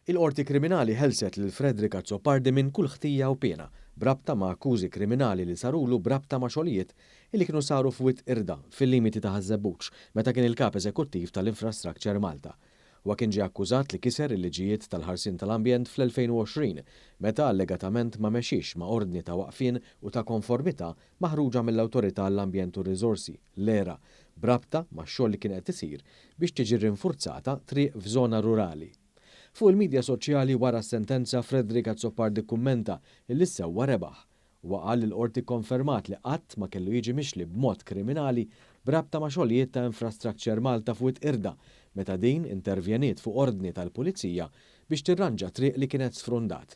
Il-Qorti Kriminali ħelset lil Frederick Azzopardi minn kull ħtija u piena b'rabta ma' akkużi kriminali li sarulu b'rabta ma' xogħlijiet li kienu saru f'Wied Qirda fil-limiti ta' Ħaż-Żebbuġ meta kien il-Kap Eżekuttiv tal-Infrastructure Malta. Huwa kien ġie akkużat li kiser il-liġijiet tal-ħarsien tal-ambjent fl-2020 meta allegatament ma mexiex ma' ordni ta' waqfien u ta' konformità maħruġa mill-Awtorità għall-Ambjent u r-Riżorsi, l-ERA, b'rabta ma' xogħol li kien qed isir biex tiġi rinfurzata triq f'żona rurali. Fuq il-midja soċjali wara s-sentenza Frederick Azzopardi kkummenta li s-sewwa rebaħ. Huwa qal li l-Qorti kkonfermat li qatt ma kellu jiġi mixli b'mod kriminali b'rabta ma' xogħlijiet ta' Infrastructure Malta f'Wied Qirda meta din intervjeniet fuq ordni tal-Pulizija biex tirranġa triq li kienet sfrundat.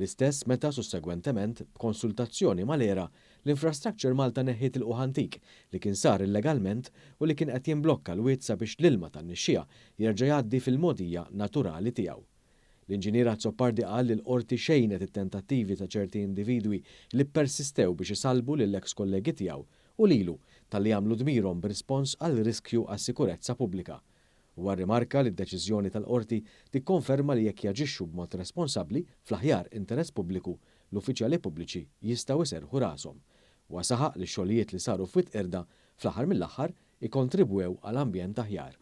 L-istess meta sussegwentement, b'konsultazzjoni mal-ERA, l-Infrastructure Malta neħħiet ilqugħ antik li kien sar illegalment u li kien qed jimblokka l-wied sabiex l-ilma tan-nixxiegħa jerġa' jgħaddi fil-mogħdija naturali tiegħu. L-Inġinier Azzopardi qal li l-Qorti xejnet it-tentattivi ta' ċerti individwi li ppersistew biex isallbu lill-eks kollegi tiegħu u lilu talli għamlu dmirhom b'rispons għal riskju għas-sikurezza pubblika. Huwa rrimarka li d-deċiżjoni tal-Qorti tikkonferma li jekk jaġixxu b'mod responsabbli fl-aħjar interess pubbliku, l-uffiċjali pubbliċi jistgħu jserrħu rashom. Huwa saħaq li x-xogħlijiet li saru f'Wied Qirda, fl-aħħar mill-aħħar, ikkontribwew għal ambjent aħjar.